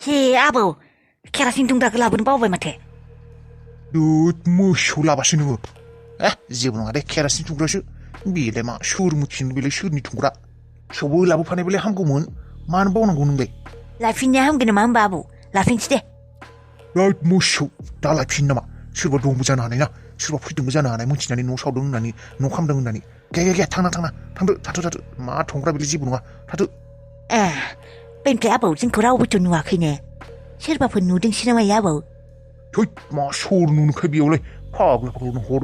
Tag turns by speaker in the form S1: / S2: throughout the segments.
S1: हे आबौ केरासिन दुंग्राखौ लाबोनो बावबाय माथो
S2: मोसौ लाबासो नोङो जेबो नङा दे केरासिन दुंग्रासो बेलाय मा सोर मिथिनो बेलाय सोरनि दुंग्रा थेवबो लाबोफानाय बेलाय हामगौमोन मानो बावनांगौ नोंलाय
S1: लायफिननाया हामगोन नामा होमबा आबौ लाफिनसै दे
S2: मोसौ दा लायफिन नामा सोरबा दंबो जानो हानाय ना सोरबा फैदोंबो जानो हानाय मिथिनानै न' सावदों होननानै न' खामदों होननानै गैया थांदो थाथो मा थंग्रा बेलाय जेबो नङा थाथो
S1: बेनिफ्राय आबौ जोंखौ रावबोथ' नुवाखैनो सोरबाफोर नुदोंसो नामा आबौ
S2: थै मा सोर नुनोखाय बेयावलाय फाग्ला हर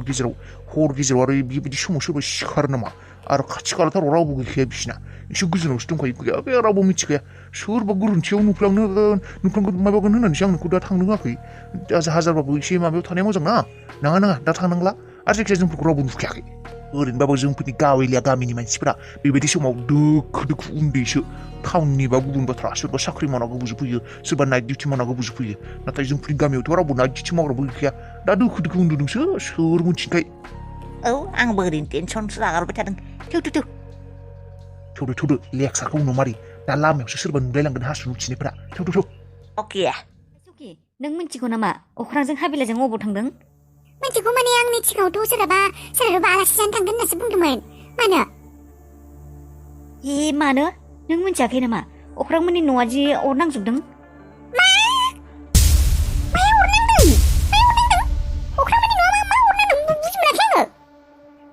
S2: गेजेराव आरो बेबायदि समाव सोरबा सिखारो नामा आरो खाथि खालाथाराव रावबो गैखाया बिसिना एसे गोजानावसो दंखायो गैया बे रावबो मिथिखाया सोरबा गोरोन्थियाव नुफ्लांगोन माबागोन होननानैसो आं नोंखौ दा थांनो होआखै हाजारबाबो एसे माबायाव थानाया मोजां ना नाङा दा थांनांला आरो जायखिजाया जोंफोरखौ रावबो नुखायाखै ओरैनोबाबो जोंफोरनि गावलिया गामिनि मानसिफोरा बेबायदि समाव दोखो उन्दैसो टाउननि बा गुबुन बाथ्रा सोरबा साख्रि मावनांगौ बुजिफैयो सोरबा नाइट डिउटि मावनांगौ बुजिफैयो नाथाय जोंफोरनि गामियावथ' रावबो नाइट डिउटि मावग्राबो गैखाया दा दोखो उन्दुदोंसो सोर मिथिखाय
S1: आंबो ओरैनो टेनसनसो लागारबाय थादों
S2: थौदो लेक्सारखौ उनाव मारि दा लामायावसो सोरबा नुलायलांगोन हासुनो खिनायफोरा थौ
S1: अके
S3: सुखि नों मिथिगौ नामा अख्रांजों हाबिलाजों अबाव थांदों
S4: मिथिगौ माने आंनि सिगाङावथ' सोरहाबा आलासि जानो थांगोन होननासो बुंदोंमोन मानो
S3: मानो नों मिथियाखै नामा अख्रांमोननि न'आ जि अर नांजोबदों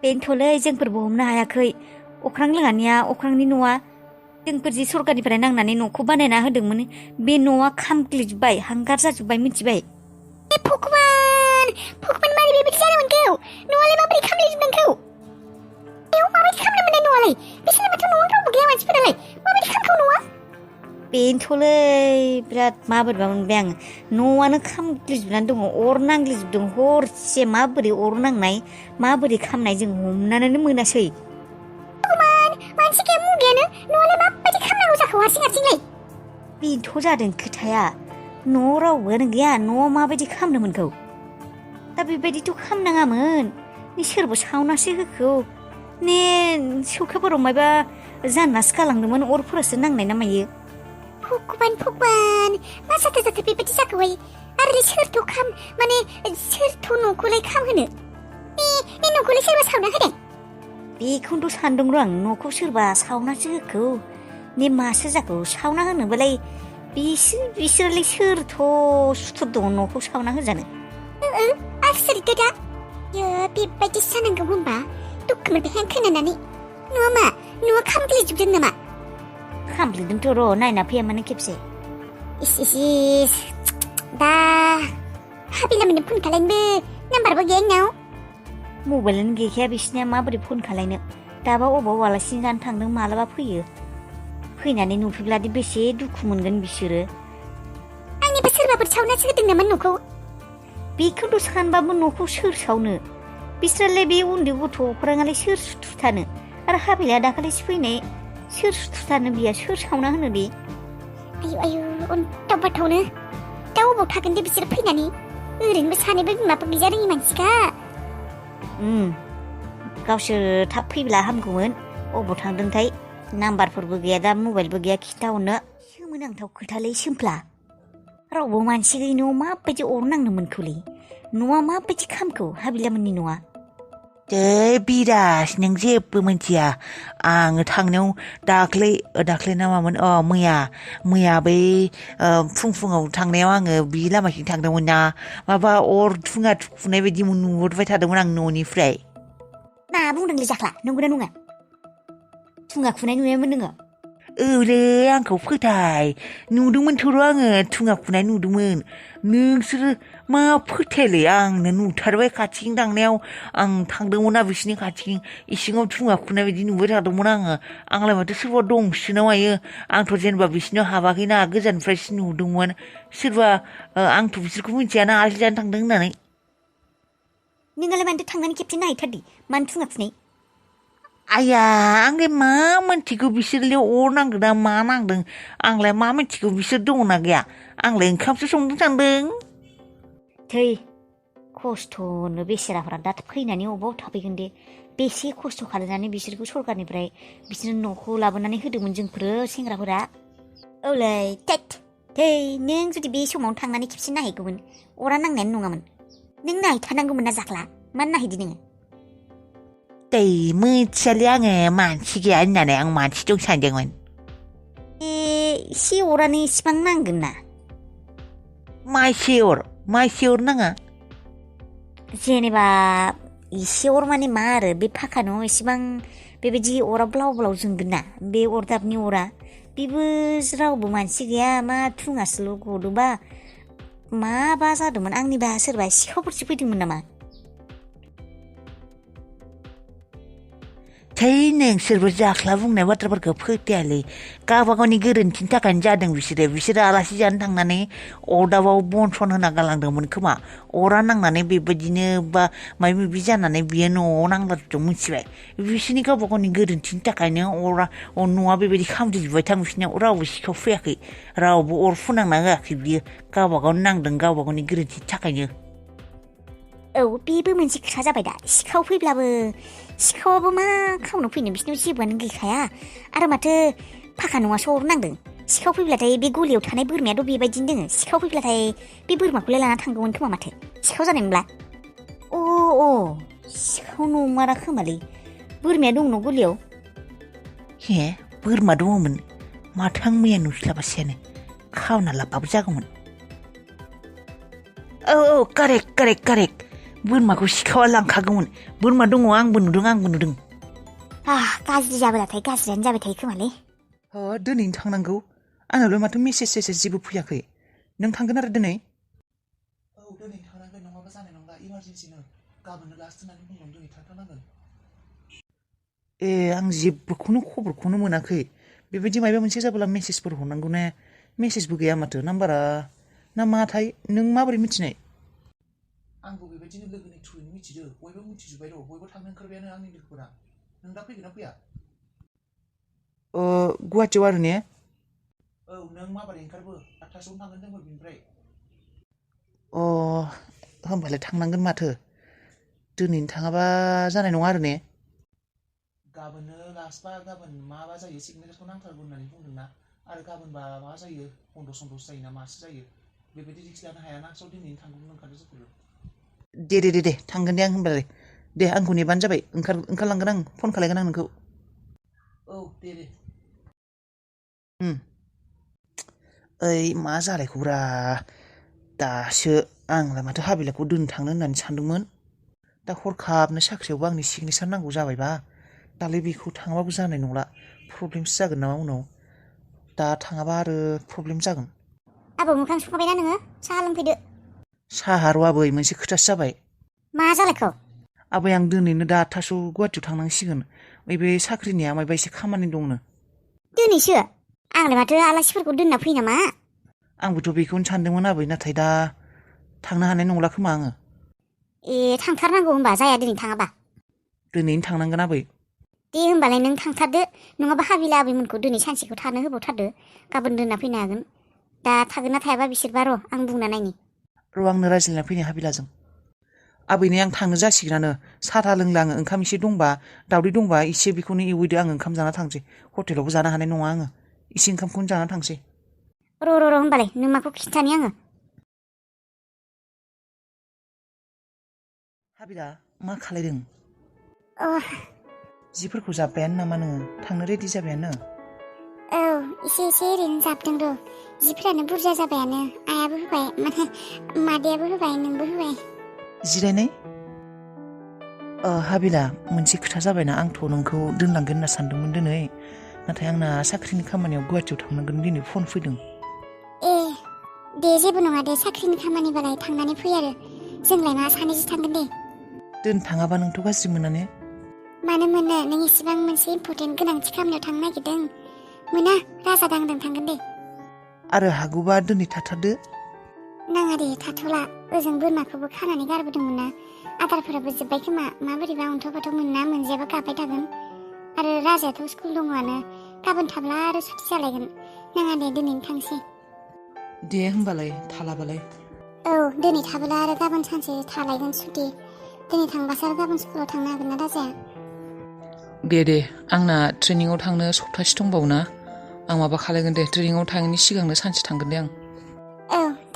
S3: बेनोथ'लै जोंफोरबो हमनो हायाखै अख्रां लोङानिया अख्रांनि न'आ जोंफोर जि सरकारनिफ्राय नांनानै न'खौ बानायना होदोंमोन बे न'आ खामग्लिजोब्बाय हांगार जाजोब्बाय मिथिबाय
S4: भगबान मारै बेबायदि जानो मोनखौ न'आलाय माबोरै खामलायजोबनांगौ माबायदि खामनो मोननाय न'आलाय बिसोरनि माथो न'आव रावबो गैया मानसिफोरालाय माबायदि खामखौ न'आ
S3: बेनोथ'लै बिराद माबोरैबा मोनबाय आं न'आनो खामग्लिजोबनानै दङ अर नांग्लिजोबदों हरसे माबोरै अर नांनाय माबोरै खामनाय जों हमनानैनो मोनासै
S4: मानसि गैया मुगायानो न'आलाय माबायदि खामनांगौ जाखो हारसिंलाय
S3: बेनोथ' जादों खोथाया न'आव रावबोआनो गैया न'आव माबायदि खामनो मोनखौ दा बेबायदिथ' खामनाङामोन नै सोरबा सावनासो होखौ ने सौखाफोराव मायबा जाननासो गालांदोंमोन अरफोरासो नांनाय ना मायो
S4: भगबान मा जाथो बेबायदि जाखोहाय आरो सोरथ' न'खौलाय खामहोनो बे न'खौलाय सोरबा सावना होदों
S3: बेखौनोथ' सानदों र' आं न'खौ सोरबा सावनासो होखौ ने मासो जाखौ सावना होनोबालाय बिसोरलाय सोरथ' सुथुर दङ न'खौ सावना होजानो
S4: आसरित दा बेबायदि जानांगौ होनबा दुखु मोनबाय आं खोनानानै न'आ खामग्लिजोबदों नामा
S3: खामग्लिदोंथ' र' नायना फैया माने खेबसे
S4: इस दा हाबिलामोननो फन खालायनोबो नाम्बारबो गैया आंनाव
S3: मबाइलानो गैखाया बिसिनिया माबोरै फन खालायनो दाबा अबाव आलासि जानो थांदों मालाबा फैयो फैनानै नुफैब्लादि बेसे दुखु मोनगोन बिसोरो
S4: आंनिबो सोरबाफोर सावनासो होदों नामा न'खौ
S3: बेखौथ' सानबाबो न'खौ सोर सावनो बिसोरलाय बे उन्दै गथ' अख्राङालाय सोर सुथुरथानो आरो हाबिला दाखालिसो फैनाय सोर सुथुरथानो बिया सोर सावना होनो दे
S4: आयु अन्थाव बाथावनो दा अबाव थागोन दे बिसोर फैनानै ओरैनोबो सानैबो बिमाफोर गैजा रोङि मानसिखा
S3: गावसोर थाब फैब्ला हामगौमोन अबाव थांदोंथाय नाम्बारफोरबो गैया दा मबाइलबो गैया खिथाहरनो सोमोनांथाव खोथालै सोमफ्ला रावबो मानसि गैयिनाव माबायदि अर नांनो मोनखौलै न'आ माबायदि खामखौ हाबिलामोननि न'आ
S1: बिरास नों जेबो मिथिया आङो थांनायाव दाख्लै ना मामोन मैया बै फुङाव थांनायाव आङो बे लामाथिं थांदोंमोन ना माबा अर थुङा थुखुनाय बायदि नुहुरबाय थादोंमोन आं न'निफ्राय
S3: मा बुंदोंलै जाख्ला नंगौना नङा थुङा खुनाय नुयोमोन नोङो
S1: औलै आंखौ फोथाय नुदोंमोनथ' आङो थुङा खुनाय नुदोंमोन नोंसोरो मा फोथायलै आंनो नुथारबाय खाथिं थांनायाव आं थांदोंमोन ना बिसिनि खाथिं इसिङाव थुङा खुनाय बायदि नुबाय थादोंमोन आंलाय माथो सोरबा दंसो ना मायो आंथ' जेनेबा बिसिनाव हाबाखैना गोजाननिफ्रायसो नुदोंमोन सोरबा आंथ' बिसोरखौ मिथियाना आलासि जानो थांदों होननानै
S3: नोंहालाय मानोथो थांनानै खेबसे नायथारदि मानो थुङा खुनाय
S1: आया आंलाय मा मिन्थिगौ बिसोरलाय अर नांदों ना मा नांदों आंलाय मा मिन्थिगौ बिसोर दङना गैया आंलाय ओंखामसो संदों सानदों
S3: थै खस्थ'नो बेसेराफ्रा दा फैनानै अबाव थाफैगोन दे बेसे खस्थ' खालामनानै बिसोरखौ सरकारनिफ्राय बिसोरनो न'खौ लाबोनानै होदोंमोन जोंफोरो सेंग्राफोरा औलै टेट धै नों जुदि बे समावनो थांनानै खेबसे नायहैगौमोन अरा नांनायानो नङामोन नों नायहैथारनांगौमोन ना जाख्ला मानो नायहैदि नोङो
S1: दै मिथियालै आङो मानसि गैया होननानै आं मानसि दं सानदोंमोन
S3: एसे अरानो इसिबां नांगोन ना
S1: माइसे अर नाङा
S3: जेनेबा एसे अर माने मा आरो बे फाखा न'आव इसिबां बेबायदि अरा ब्लाव ब्लाव जोंगोन ना बे अरदाबनि अरा बेबो रावबो मानसि गैया मा थुङासोल' गदोंबा माबा जादोंमोन आंनिबा सोरबा सिखावफोरसो फैदोंमोन नामा
S1: थै नोंसोरबो जाख्ला बुंनाय बाथ्राफोरखौ फोथायालै गावबा गावनि गोरोन्थिनि थाखायनो जादों बिसोरो आलासि जानो थांनानै अरदाबाव बन सन होना गालांदोंमोन खोमा अरा नांनानै बेबायदिनो बा माबा माबि जानानै बियो न'आव नांलाजोबदों मिथिबाय बिसोरनि गावबा गावनि गोरोन्थिनि थाखायनो न'आ बेबायदि खामजोबबाय थां बिसोरनियाव रावबो सिखाव फैयाखै रावबो अर फोनांना होआखै बियो गावबा गाव नांदों गावबा गावनि गोरोन्थिनि थाखायनो
S3: औ बेबो मोनसे खोथा जाबाय दा सिखाव फैब्लाबो सिखावाबो मा खावनो फैनो बिसोरनाव जेबोआनो गैखाया आरो माथो फाखा न'आसो अर नांदों सिखाव फैब्लाथाय बे गलियाव थानाय बोरमायाथ' बेबायदिनो दोङो सिखाव फैब्लाथाय बे बोरमाखौलाय लाना थांगौमोन खोमा माथो सिखाव जानाय नंला सिखाव नंमारा खोमालै बोरमाया दं न' गलियाव
S1: हे बोरमा दङमोन माथो आं मैया नुस्लाबासैयानो खावना लाबबाबो जागौमोन औ कारेक्ट बोरमाखौ सिखावा लांखागौमोन बोरमा दङ आंबो नुदों
S3: गाज्रि जाबोलाथाय गाज्रियानो जाबाय थायो खोमालै
S1: दिनैनो थांनांगौ आंनावलाय माथो मेसेज जेबो फैयाखै नों थांगोन आरो दिनै
S2: औ दिनै थांनांगोन नङाबा जानाय नंला इमारजेन्सिनो गाबोननो लास्ट होननानै बुंदों दिनै थांथारनांगोन
S1: ए आं जेबोखौनो खबरखौनो मोनाखै बेबायदि माबा मोनसे जाबोला मेसेजफोर हरनांगौ ने मेसेजबो गैया माथो नाम्बारा ना माथाय नों माबोरै मिथिनाय
S2: आंबो बेबायदिनो लोगोनि थ्रुयैनो मिथिदों बयबो मिथिजोब्बाय र' बयबो थांनो ओंखारबायानो आंनि लोगोफोरा नों दा फैगोन ना फैया
S1: गुवाहाटियाव आरो ने
S2: औ नों माबोरै ओंखारबो 8टासोआवनो थांगोन जोंबो बिनिफ्राय
S1: होमबालाय थांनांगोन माथो दिनैनो थाङाबा जानाय नङा आरो ने
S2: गाबोननो लास्टबा गाबोन माबा जायो सिगनेसारखौ नांथारगौ होननानै बुंदोंना आरो गाबोनबा मा जायो बन्द' सन्द'सो जायोना मासो जायो बेबायदि रिक्स लानो हायाना स' दिनैनो थांगौमोन ओंखारदों जोंफोरो
S1: दे थांगोन दे आं होमबालाय दे आंखौ नेबानो जाबाय ओंखारलांगोन आं फन खालायगोन आं नोंखौ
S2: औ दे
S1: ओइ मा जालायखौब्रा दासो आंलाय माथो हाबिलाखौ दोननो थांनो होननानै सानदोंमोन दा हरखाबनो साख्रियावबो आंनि सिगनेसार नांगौ जाबायबा दालाय बेखौ थाङाबाबो जानाय नंला प्रब्लेमसो जागोन नामा उनाव दा थाङाबा आरो प्रब्लेम जागोन
S3: आबौ मोखां सुखाबायना नोङो साहा लोंफैदो
S1: साहा र' आबै मोनसे खोथासो जाबाय
S3: मा जालायखौ
S1: आबै आं दिनैनो दा 8टासोआव गुवाहाटियाव थांनांसिगोन बे साख्रिनिया माबा एसे खामानि दंनो
S3: दिनैसो आंलाय माथो आलासिफोरखौ दोनना फैयो नामा
S1: आंबोथ' बेखौनो सानदोंमोन आबै नाथाय दा थांनो हानाय नंला खोमा आङो
S3: थांथारनांगौ होनबा जाया दिनै थाङाबा
S1: दिनैनो थांनांगोन आबै
S3: दे होमबालाय नों थांथारदो नङाबा हाबिला आबैमोनखौ दिनै सानसेखौ थानो होबावथारदो गाबोन दोनना फैनो हागोन दा थागोन ना थायाबा बिसोरबा र' आं बुंना नायनि
S1: र' आंनो रायज्लायना फैनो हाबिलाजों आबैनो आं थांनो जासिगोनानो साथा लोंला आङो ओंखाम एसे दंबा दावदै दंबा एसे बेखौनो एवहैदो आं ओंखाम जाना थांसै हटेलावबो जानो हानाय नङा आङो एसे ओंखामखौनो जाना थांसै
S3: र' होमबालाय नों माखौ खिन्थानि आङो
S1: हाबिला मा खालायदों जिफोरखौ जाबायानो नामा नोङो थांनो रेडि जाबायानो
S4: औ एसे ओरैनो जाबदों र' जिफोरानो बुरजा जाबायानो आयाबो होबाय मादैयाबो होबाय नोंबो होबाय
S1: जिरायनाय हाबिला मोनसे खोथा जाबायना आंथ' नोंखौ दोनलांगोन होनना सानदोंमोन दिनै नाथाय आंना साख्रिनि खामानियाव गुवाहाटियाव थांनांगोन दिनै फन फैदों
S4: दे जेबो नङा दे साख्रिनि खामानिबालाय थांनानै फै आरो जोंलाय मा सानैसो थांगोन दे
S1: दोन थाङाबा नोंथ' गाज्रि मोना ने
S4: मानो मोनो नों इसेबां मोनसे इम्परटेन्ट गोनांथि खामानियाव थांनो नागिरदों मोना राजा दांदों थांगोन दे
S1: आरो हागौबा दिनै थाथारदो
S4: नाङा दे थाथ'ला ओजों बोरमाखौबो खानानै गारबोदोंमोन ना आदारफोराबो जोब्बाय खोमा माबोरैबा अन्थाव मोनना मोनजायाबा गाबबाय थागोन आरो राजायाथ' स्कुल दङआनो गाबोन थाब्ला आरो सुथि जालायगोन नाङा दे दिनैनो थांसै
S1: दे होमबालाय थालाबालाय
S4: औ दिनै थाबोला आरो गाबोन सानसे थालायगोन सुटि दिनै थांबासो आरो गाबोन स्कुलाव थांनो हागोन ना राजाया
S5: दे आंना ट्रेनिंआव थांनो सप्तासे दंबावो ना आं माबा खालायगोन दे ट्रेनिंआव थाङिनि सिगांनो सानसे थांगोन दे आं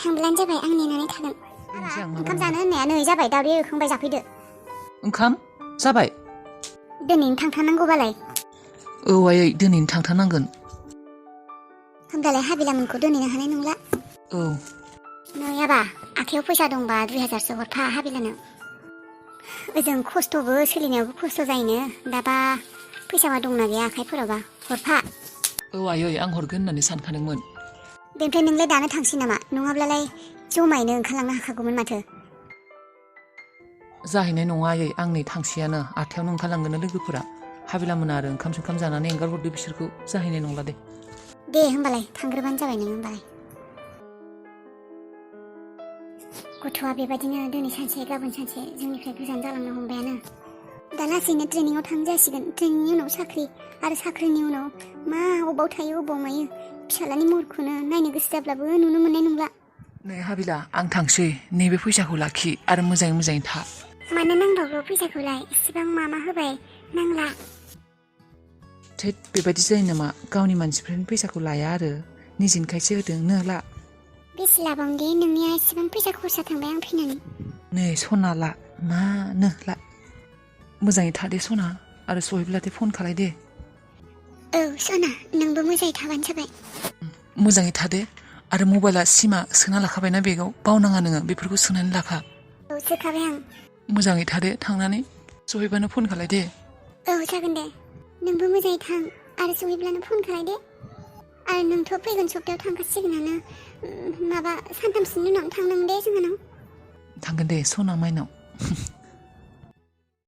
S4: थांब्लानो जाबाय आं नेनानै थागोन
S5: मोनसे आं माबा
S4: ओंखाम जानो होननाया नै जाबाय दावदै एवखांबाय जाफैदो
S5: ओंखाम जाबाय
S4: दिनैनो थांथारनांगौबालाय
S5: औ आयै दिनैनो थांथारनांगोन
S4: होमब्लालाय हाबिलामोनखौ दोनहैनो हानाय नंला
S5: औ
S4: नै आबा आखायाव फैसा दंबा 2000सो हरफा हाबिलानो ओजों खस्थ'बो सोलिनायावबो खस्थ' जायोनो दाबा फैसाबा दंना गैया आखाइफोरावबा हरफा
S5: औ आयै आं हरगोन होननानै सानखादोंमोन
S4: बेनिफ्राय नोंलाय दानो थांसै नामा नङाब्लालाय जमायैनो ओंखारलांनो हाखागौमोन माथो
S5: जाहैनाय नङा आयै आं नै थांसैयानो 8थायावनो ओंखारलांगोन लोगोफोरा हाबिलामोना आरो ओंखाम सोंखाम जानानै एंगार हरदो बिसोरखौ जाहैनाय नंला
S4: दे होमबालाय थांग्रोबानो जाबाय नों होमबालाय गथ'आ बेबायदिनो दिनै सानसे गाबोन सानसे जोंनिफ्राय गोजान जालांनो हमबायानो दा लासैनो ट्रेनिंआव थांनो जासिगोन ट्रेनिंनि उनाव साख्रि आरो साख्रिनि उनाव मा अबाव थायो अबाव मायो फिसालानि महरखौनो नायनो गोसो जाब्लाबो नुनो मोननाय नंला
S5: नै हाबिला आं थांसै नैबे फैसाखौ लाखि आरो मोजाङै था
S4: मानो नांबावगौ फैसाखौलाय इसेबां मा होबाय नांला
S5: थेट बेबायदि जायो नामा गावनि मानसिफोरनि फैसाखौ लाया आरो निजेनिखायसो होदों नो ला
S4: बेसे लाबावनो दे नोंनिया इसेबां फैसा खरसा थांबाय आं फैनानै
S5: नै सना ला मानो ला मोजाङै था दे सना आरो सहैब्लाथाय फन खालाय दे
S4: औ सना नोंबो मोजाङै थाबानो जाबाय
S5: मोजाङै था दे आरो मबाइला सिमा सोना लाखाबायना बेगाव बावनाङा नोङो बेफोरखौ सोनानै लाखा
S4: औ सोखाबाय आं
S5: मोजाङै थादो थांनानै सहैबानो फन खालाय दे
S4: औ जागोन दे नोंबो मोजाङै थां आरो सहैब्लानो फन खालाय दे आरो नोंथ' फैगोन सप्तायाव थांखासिगोनानो माबा सानथामसोनि उनाव थांनांगोन दे जोंहानाव
S5: थांगोन दे सना माइनाव